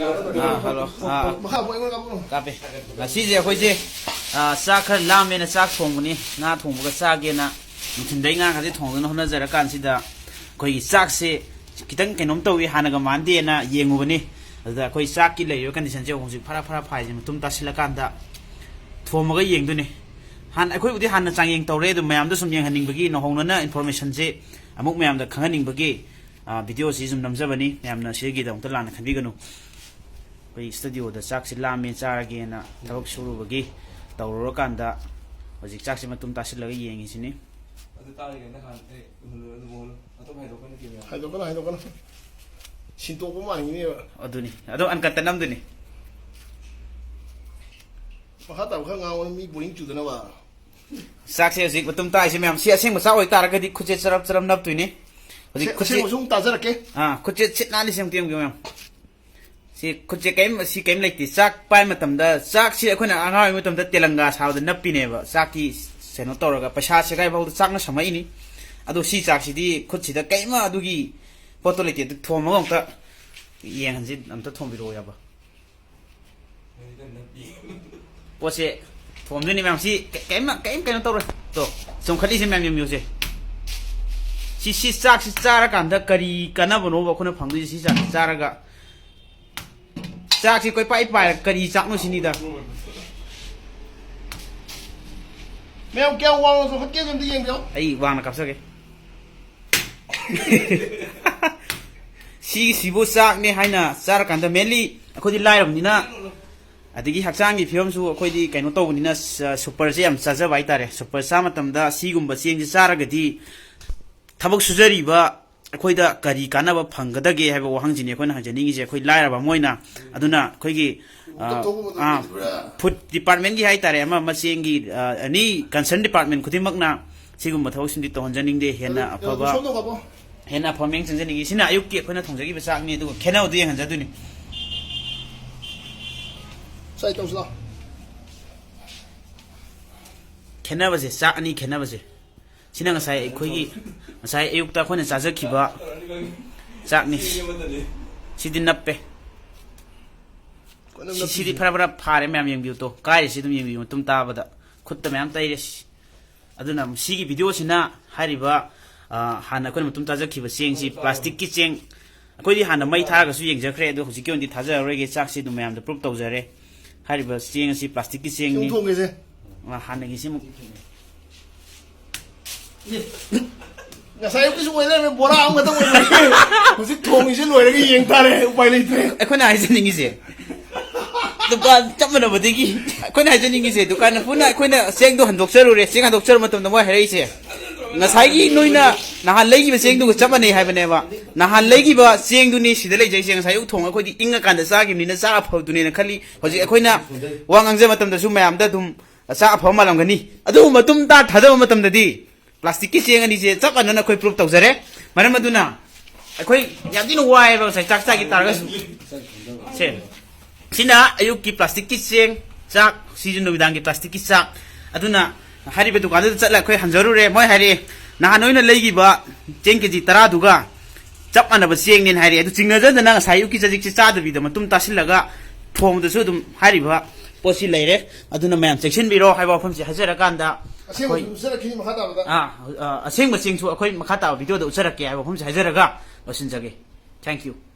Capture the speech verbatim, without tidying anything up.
ꯑꯥ, hello. ꯑꯥ, ꯃꯈꯥ ꯑꯃꯨꯛ ꯑꯩꯉꯣꯟꯗ ꯀꯥꯞꯄꯛꯀꯅꯨ꯫ ꯀꯥꯞꯄꯦ꯫ ꯉꯁꯤꯁꯦ ꯑꯩꯈꯣꯏꯁꯦ, ꯑꯥ, ꯆꯥꯛ ꯈꯔ ꯂꯥꯝꯃꯦꯅ ꯆꯥꯛ ꯊꯣꯡꯕꯅꯤ꯫ ꯉꯥ ꯊꯣꯡꯕꯒ ꯆꯥꯒꯦꯅ ꯅꯨꯡꯊꯤꯟꯗꯩ ꯉꯥꯒꯁꯦ ꯊꯣꯡꯗꯅ ꯍꯣꯠꯅꯖꯔꯀꯥꯟꯁꯤꯗ ꯑꯩꯈꯣꯏꯒꯤ ꯆꯥꯛꯁꯦ ꯈꯤꯇꯪ ꯀꯩꯅꯣꯝ ꯇꯧꯏ, ꯍꯥꯟꯅꯒ ꯃꯥꯟꯗꯦꯅ ꯌꯦꯡꯉꯨꯕꯅꯤ꯫ ꯑꯗꯨꯗ ꯑꯩꯈꯣꯏ ꯆꯥꯛꯀꯤ ꯂꯩꯔꯤꯕ conditionꯁꯦ ꯍꯧꯖꯤꯛ ꯐꯔꯥ ꯐꯔꯥ ꯐꯥꯏꯁꯦ ꯃꯇꯨꯝ ꯇꯥꯁꯤꯜꯂꯀꯥꯟꯗ ꯊꯣꯝꯃꯒ ꯌꯦꯡꯗꯣꯏꯅꯤ꯫ ꯍꯥꯟꯅ, ꯑꯩꯈꯣꯏꯕꯨꯗꯤ ꯍꯥꯟꯅ ꯆꯥꯡꯌꯦꯡ ꯇꯧꯔꯦ, ꯑꯗꯨ ꯃꯌꯥꯝꯗ ꯁꯨꯝ ꯌꯦꯡꯍꯟꯅꯤꯡꯕꯒꯤ, ꯅꯧꯍꯧꯅꯅ informationꯁꯦ ꯑꯃꯨꯛ ꯃꯌꯥꯝꯗ ꯈꯪꯍꯟꯅꯤꯡꯕꯒꯤ, ꯑꯥ, videoꯁꯤ ꯁꯨꯝ ꯅꯝꯖꯕꯅꯤ꯫ ꯃꯌꯥꯝꯅ ꯁꯤꯒꯤꯗꯃꯛꯇ ꯂꯥꯟꯅ ꯈꯟꯕꯤꯒꯅꯨ꯫ ꯑꯩꯈꯣꯏ studioꯗ ꯆꯥꯛꯁꯤ ꯂꯥꯝꯃꯦ, ꯆꯥꯔꯒꯦꯅ ꯊꯕꯛ ꯁꯨꯔꯨꯕꯒꯤ ꯇꯧꯔꯨꯔꯀꯥꯟꯗ ꯍꯧꯖꯤꯛ ꯆꯥꯛꯁꯤ ꯃꯇꯨꯝ ꯇꯥꯁꯤꯜꯂꯒ ꯌꯦꯡꯉꯤꯁꯤꯅꯤ꯫ ꯑꯗꯨ ꯇꯥꯔꯤꯉꯩꯗ ꯍꯥꯟꯅ, ꯑꯦ, ꯎꯍꯜꯂꯨꯔꯣ, ꯑꯗꯨ ꯎꯍꯜꯂꯨ꯫ ꯑꯇꯣꯞꯄ ꯍꯥꯏꯗꯣꯛꯀꯅꯨ camera꯫ ꯍꯥꯏꯗꯣꯛꯀꯅꯨ, ꯍꯥꯏꯗꯣꯛꯀꯅꯨ꯫ ꯁꯤꯟꯇꯣꯛꯄ ꯃꯥꯟꯈꯤꯅꯦꯕ꯫ ꯑꯗꯨꯅꯤ꯫ ꯑꯗꯣ uncut ꯅꯝꯗꯣꯏꯅꯤ꯫ ꯃꯈꯥ ꯇꯥꯕ ꯈꯔ ꯉꯥꯡꯉꯣ, ꯃꯤ boring ꯆꯨꯗꯅꯕ꯫ ꯆꯥꯛꯁꯦ ꯍꯧꯖꯤꯛ ꯃꯇꯨꯝ ꯇꯥꯛꯏꯁꯦ ꯃꯌꯥꯝ꯫ ꯁꯤ ꯑꯁꯦꯡꯕ ꯆꯥꯛ ꯑꯣꯏꯇꯥꯔꯒꯗꯤ ꯈꯨꯠꯁꯦ ꯆꯔꯞ ꯆꯔꯞ ꯅꯞꯇꯣꯏꯅꯤ꯫ ꯍꯧꯖꯤꯛ ꯑꯁꯦ-, ꯈꯨꯠꯁꯦ ꯑꯁꯦꯡꯕꯁꯨ ꯑꯃꯨꯛ ꯇꯥꯖꯔꯛꯀꯦ꯫ ꯑꯥ, ꯈꯨꯠꯁꯦ ꯁꯤꯠ ꯅꯥꯜꯂꯤꯁꯦ ꯑꯃꯨꯛꯇ ꯌꯦꯡꯕꯤꯌꯨ ꯃꯌꯥꯝ꯫ ꯁꯤ ꯈꯨꯠꯁꯦ ꯀꯔꯤꯝ, ꯁꯤ ꯀꯔꯤꯝ ꯂꯩꯇꯦ꯫ ꯆꯥꯛ ꯄꯥꯏ ꯃꯇꯝꯗ, ꯆꯥꯛꯁꯤ ꯑꯩꯈꯣꯏꯅ ꯑꯉꯥꯡ ꯑꯣꯏꯔꯤꯉꯩ ꯃꯇꯝꯗ ꯇꯦꯂꯪꯒꯥ ꯁꯥꯕꯗ ꯅꯞꯄꯤꯅꯦꯕ꯫ ꯆꯥꯛꯀꯤ ꯀꯩꯅꯣ ꯇꯧꯔꯒ ꯄꯩꯁꯥ ꯁꯦꯒꯥꯏ ꯐꯥꯎꯗ ꯆꯥꯛꯅ ꯁꯝꯃꯛꯏꯅꯤ꯫ ꯑꯗꯣ ꯁꯤ ꯆꯥꯛꯁꯤꯗꯤ ꯈꯨꯠꯁꯤꯗ ꯀꯔꯤꯝ ꯑꯗꯨꯒꯤ ꯄꯣꯠꯇꯣ ꯂꯩꯇꯦ꯫ ꯑꯗꯨ ꯊꯣꯝꯃꯒ ꯑꯝꯇ ꯌꯦꯡꯍꯟꯁꯤ, ꯑꯝꯇ ꯊꯣꯝꯕꯤꯔꯛꯑꯣ ꯌꯥꯕ꯫ ꯄꯣꯠꯁꯦ ꯊꯣꯝꯗꯣꯏꯅꯤ ꯃꯌꯥꯝ꯫ ꯁꯤ ꯀ-, ꯀꯩꯝ, ꯀꯩꯝ ꯀꯩꯅꯣ ꯇꯧꯔꯣꯏ꯫ ꯇꯣ, ꯆꯣꯡꯈꯠꯂꯤꯁꯦ ꯃꯌꯥꯝ ꯌꯦꯡꯕꯤꯌꯨꯁꯦ꯫ ꯁꯤ, ꯁꯤ ꯆꯥꯛꯁꯤ ꯆꯥꯔꯀꯥꯟꯗ ꯀꯔꯤ ꯀꯥꯟꯅꯕꯅꯣꯕ ꯑꯩꯈꯣꯏꯅ ꯐꯪꯗꯣꯏꯁꯦ ꯁꯤ ꯆꯥꯛꯁꯤ ꯆꯥꯔꯒ? ꯆꯥꯛꯁꯤ ꯀꯣꯏꯄꯥꯏ ꯄꯥꯏꯔꯒ ꯀꯔꯤ ꯆꯥꯛꯅꯣ ꯁꯤꯅꯤꯗ꯫ ꯃꯌꯥꯝ ꯀꯌꯥꯝ ꯋꯥꯡꯅ ꯆꯣꯡꯈꯠꯀꯦ ꯑꯝꯇ ꯌꯦꯡꯕꯤꯌꯣ꯫ ꯑꯩ ꯋꯥꯡꯅ ꯀꯥꯞꯆꯒꯦ꯫ ꯁꯤꯒꯤꯁꯤꯕꯨ ꯆꯥꯛꯅꯦ ꯍꯥꯏꯅ ꯆꯥꯔꯀꯥꯟꯗ, mainly ꯑꯩꯈꯣꯏꯗꯤ ꯂꯥꯏꯔꯕꯅꯤꯅ, ꯑꯗꯒꯤ ꯍꯛꯆꯥꯡꯒꯤ ꯐꯤꯕꯝꯁꯨ ꯑꯩꯈꯣꯏꯗꯤ ꯀꯩꯅꯣ ꯇꯧꯕꯅꯤꯅ, ꯁ-, superꯁꯦ ꯌꯥꯝ ꯆꯥꯖꯕ ꯍꯥꯏꯇꯥꯔꯦ꯫ Super ꯆꯥ ꯃꯇꯝꯗ ꯁꯤꯒꯨꯝꯕ ꯆꯦꯡꯁꯦ ꯆꯥꯔꯒꯗꯤ ꯊꯕꯛ ꯁꯨꯖꯔꯤꯕ ꯑꯩꯈꯣꯏꯗ ꯀꯔꯤ ꯀꯥꯟꯅꯕ ꯐꯪꯒꯗꯒꯦ ꯍꯥꯏꯕ ꯋꯥꯍꯪꯁꯤꯅꯤ ꯑꯩꯈꯣꯏꯅ ꯍꯪꯖꯅꯤꯡꯉꯤꯁꯦ, ꯑꯩꯈꯣꯏ ꯂꯥꯏꯔꯕ ꯑꯃ ꯑꯣꯏꯅ꯫ ꯑꯗꯨꯅ ꯑꯩꯈꯣꯏꯒꯤ, ꯑ, ꯇꯧꯊꯣꯛꯄ ꯑ, ꯃꯇꯝꯗꯗꯤ ꯄꯨꯔꯥ food departmentꯀꯤ ꯍꯥꯏꯇꯥꯔꯦ, ꯑꯃ ꯑꯃ ꯆꯦꯡꯒꯤ, ꯑ, any concern department ꯈꯨꯗꯤꯡꯃꯛꯅ ꯁꯤꯒꯨꯝꯕ ꯊꯕꯛꯁꯤꯡꯗꯤ ꯇꯧꯍꯟꯖꯅꯤꯡꯗꯦ꯫ ꯍꯦꯟꯅ ꯑꯗꯨ, ꯑꯐꯕ, ꯑꯗꯨ ꯁꯣꯝꯗ ꯀꯥꯞꯄꯣ꯫ ꯍꯦꯟꯅ ꯑꯐꯕ ꯃꯤꯠꯌꯦꯡ ꯆꯪꯖꯅꯤꯡꯉꯤ꯫ ꯁꯤꯅ ꯑꯌꯨꯛꯀꯤ ꯑꯩꯈꯣꯏꯅ ꯊꯣꯡꯖꯈꯤꯕ ꯆꯥꯛꯅꯤ, ꯑꯗꯨꯒ ꯈꯦꯠꯅꯕꯗꯨ ꯌꯦꯡꯍꯟꯖꯗꯣꯏꯅꯤ꯫ ꯁ꯭ꯋꯥꯏ ꯇꯧꯁꯤ ꯂꯥꯎ꯫ ꯈꯦꯠꯅꯕꯁꯦ, ꯆꯥꯛ ꯑꯅꯤ ꯈꯦꯠꯅꯕꯁꯦ꯫ ꯁꯤꯅ ꯉꯁꯥꯏ ꯑꯩꯈꯣꯏꯒꯤ, ꯉꯁꯥꯏ ꯑꯌꯨꯛꯇ ꯑꯩꯈꯣꯏꯅ ꯆꯥꯖꯈꯤꯕ ꯆꯥꯛꯅꯤ꯫ ꯁꯤꯗꯤ ꯅꯞꯄꯦ꯫ ꯁꯤ-, ꯁꯤꯗꯤ ꯐꯔ ꯐꯔ ꯐꯥꯔꯦ, ꯃꯌꯥꯝ ꯌꯦꯡꯕꯤꯌꯨ꯫ ꯇꯣ, ꯀꯥꯏꯔꯤꯁꯤ ꯑꯗꯨꯝ ꯌꯦꯡꯕꯤꯌꯨ, ꯃꯇꯨꯝ ꯇꯥꯕꯗ ꯈꯨꯠꯇ ꯃꯌꯥꯝ ꯇꯩꯔꯦ꯫ ꯁꯤ-, ꯑꯗꯨꯅ ꯁꯤꯒꯤ ꯚꯤꯗꯤꯑꯣꯁꯤꯅ ꯍꯥꯏꯔꯤꯕ, ꯑ, ꯍꯥꯟꯅ ꯑꯩꯈꯣꯏꯅ ꯃꯇꯨꯝ ꯇꯥꯖꯈꯤꯕ ꯆꯦꯡꯁꯤ, ꯄ꯭ꯂꯥꯁꯇꯤꯛꯀꯤ ꯆꯦꯡ, ꯑꯩꯈꯣꯏꯗꯤ ꯍꯥꯟꯅ ꯃꯩ ꯊꯥꯔꯒꯁꯨ ꯌꯦꯡꯖꯈ꯭ꯔꯦ, ꯑꯗꯣ ꯍꯧꯖꯤꯛꯀꯤ ꯑꯣꯏꯅꯗꯤ ꯊꯥꯖꯔꯔꯣꯏꯒꯦ꯫ ꯆꯥꯛꯁꯤ ꯑꯗꯨꯝ ꯃꯌꯥꯝꯗ ꯄ꯭ꯔꯨꯞ ꯇꯧꯖꯔꯦ꯫ ꯍꯥꯏꯔꯤꯕ ꯆꯦꯡ ꯑꯁꯤ ꯄ꯭ꯂꯥꯁꯇꯤꯛꯀꯤ ꯆꯦꯡꯅꯤ꯫ ꯆꯦꯡ ꯊꯣꯡꯒꯦꯁꯦ꯫ ꯑ, ꯍꯥꯟꯅꯒꯤꯁꯤ ꯑꯃꯨꯛ ꯉꯁꯥꯏ ꯑꯌꯨꯛꯀꯤꯁꯨ ꯑꯣꯏ ꯂꯩꯔꯝꯃꯦ, ꯕꯣꯔꯥ ꯑꯃꯈꯛꯇꯪ ꯑꯣꯏ ꯂꯩꯔꯝꯃꯦ꯫ ꯍꯧꯖꯤꯛ ꯊꯣꯡꯉꯤꯁꯦ ꯂꯣꯏꯔꯒ ꯌꯦꯡ ꯇꯥꯔꯦ, ꯎꯄꯥꯏ ꯂꯩꯇ꯭ꯔꯦ꯫ ꯑꯩꯈꯣꯏꯅ ꯍꯥꯏꯖꯅꯤꯡꯉꯤꯁꯦ, ꯗꯨꯀꯥꯟ ꯆꯞ ꯃꯥꯟꯅꯕꯗꯒꯤ ꯑꯩꯈꯣꯏꯅ ꯍꯥꯏꯖꯅꯤꯡꯉꯤꯁꯦ, ꯗꯨꯀꯥꯟ ꯄꯨꯟꯅ ꯑꯩꯈꯣꯏꯅ ꯆꯦꯡꯗꯣ ꯍꯟꯗꯣꯛꯆꯔꯨꯔꯦ꯫ ꯆꯦꯡ ꯍꯟꯗꯣꯛꯆꯔꯨꯕ ꯃꯇꯝꯗ ꯃꯣꯏ ꯍꯥꯏꯔꯛꯏꯁꯦ, "ꯉꯁꯥꯏꯒꯤ ꯅꯣꯏꯅ ꯅꯍꯥꯟ ꯂꯩꯈꯤꯕ ꯆꯦꯡꯗꯨꯒ ꯆꯞ ꯃꯥꯟꯅꯩ" ꯍꯥꯏꯕꯅꯦꯕ꯫ ꯅꯍꯥꯟ ꯂꯩꯈꯤꯕ ꯆꯦꯡꯗꯨꯅꯤ ꯁꯤꯗ ꯂꯩꯖꯩꯁꯦ꯫ ꯉꯁꯥꯏ ꯑꯌꯨꯛ ꯊꯣꯡꯉ ꯑꯩꯈꯣꯏꯗꯤ ꯏꯪꯉꯀꯥꯟꯗ ꯆꯥꯈꯤꯕꯅꯤꯅ ꯆꯥꯛ ꯑꯐꯕꯗꯨꯅꯦꯅ ꯈꯜꯂꯤ꯫ ꯍꯧꯖꯤꯛ ꯑꯩꯈꯣꯏꯅ ꯋꯥ ꯉꯥꯡꯖꯕ ꯃꯇꯝꯗꯁꯨ ꯃꯌꯥꯝꯗ ꯑꯗꯨꯝ ꯆꯥꯛ ꯑꯐꯕ ꯃꯥꯜꯂꯝꯒꯅꯤ꯫ ꯑꯗꯨꯕꯨ ꯃꯇꯨꯝ ꯇꯥ ꯊꯥꯗꯕ ꯃꯇꯝꯗꯗꯤ ꯄ꯭ꯂꯥꯁꯇꯤꯛꯀꯤ ꯆꯦꯡ ꯑꯅꯤꯁꯦ ꯆꯞ ꯃꯥꯟꯅꯅ ꯑꯩꯈꯣꯏ ꯄ꯭ꯔꯨꯞ ꯇꯧꯖꯔꯦ꯫ ꯃꯔꯝ ꯑꯗꯨꯅ ꯑꯩꯈꯣꯏ ꯌꯥꯝ ꯊꯤꯅ ꯋꯥꯏꯑꯦꯕ ꯉꯁꯥꯏ ꯆꯥꯛ ꯆꯥꯈꯤ ꯇꯥꯔꯒꯁꯨ꯫ ꯁꯦ, ꯁꯤꯅ ꯑꯌꯨꯛꯀꯤ ꯄ꯭ꯂꯥꯁꯇꯤꯛꯀꯤ ꯆꯦꯡ, ꯆꯥꯛ, ꯁꯤꯁꯨ ꯅꯨꯃꯤꯗꯥꯡꯒꯤ ꯄ꯭ꯂꯥꯁꯇꯤꯛꯀꯤ ꯆꯥꯛ꯫ ꯑꯗꯨꯅ ꯍꯥꯏꯔꯤꯕ ꯗꯨꯀꯥꯟꯗꯨꯗ ꯆꯠꯂꯒ ꯑꯩꯈꯣꯏ ꯍꯟꯖꯔꯨꯔꯦ꯫ ꯃꯣꯏ ꯍꯥꯏꯔꯛꯑꯦ, "ꯅꯍꯥꯟ ꯅꯣꯏꯅ ꯂꯩꯈꯤꯕ ꯆꯦꯡ ꯀꯦ ꯖꯤ ꯇꯔꯥꯗꯨꯒ ꯆꯞ ꯃꯥꯟꯅꯕ ꯆꯦꯡꯅꯦꯅ" ꯍꯥꯏꯔꯛꯑꯦ꯫ ꯑꯗꯨ ꯆꯤꯡꯅꯗꯅ ꯉꯁꯥꯏ ꯑꯌꯨꯛꯀꯤ ꯆꯖꯤꯛꯁꯦ ꯆꯥꯗꯕꯤꯗ ꯃꯇꯨꯝ ꯇꯥꯁꯤꯜꯂꯒ ꯊꯣꯡꯕꯗꯁꯨ ꯑꯗꯨꯝ ꯍꯥꯏꯔꯤꯕ ꯄꯣꯠꯁꯤ ꯂꯩꯔꯦ꯫ ꯑꯗꯨꯅ ꯃꯌꯥꯝ ꯆꯦꯛꯁꯤꯟꯕꯤꯔꯣ ꯍꯥꯏꯕ ꯋꯥꯐꯝꯁꯤ ꯍꯥꯏꯖꯔꯀꯥꯟꯗ ꯑꯁꯦꯡꯕꯁꯨ ꯑꯩꯈꯣꯏ ꯎꯠꯆꯔꯛꯈꯤꯅꯤ ꯃꯈꯥ ꯇꯥꯕꯗ꯫ ꯑꯥ, ꯑ, ꯑꯁꯦꯡꯕ ꯆꯦꯡꯁꯨ ꯑꯩꯈꯣꯏ ꯃꯈꯥ ꯇꯥꯕ ꯚꯤꯗꯤꯑꯣꯗ ꯎꯠꯆꯔꯛꯀꯦ ꯍꯥꯏꯕ ꯋꯥꯐꯝꯁꯤ ꯍꯥꯏꯖꯔꯒ ꯂꯣꯏꯁꯤꯟꯖꯒꯦ꯫ Thank you꯫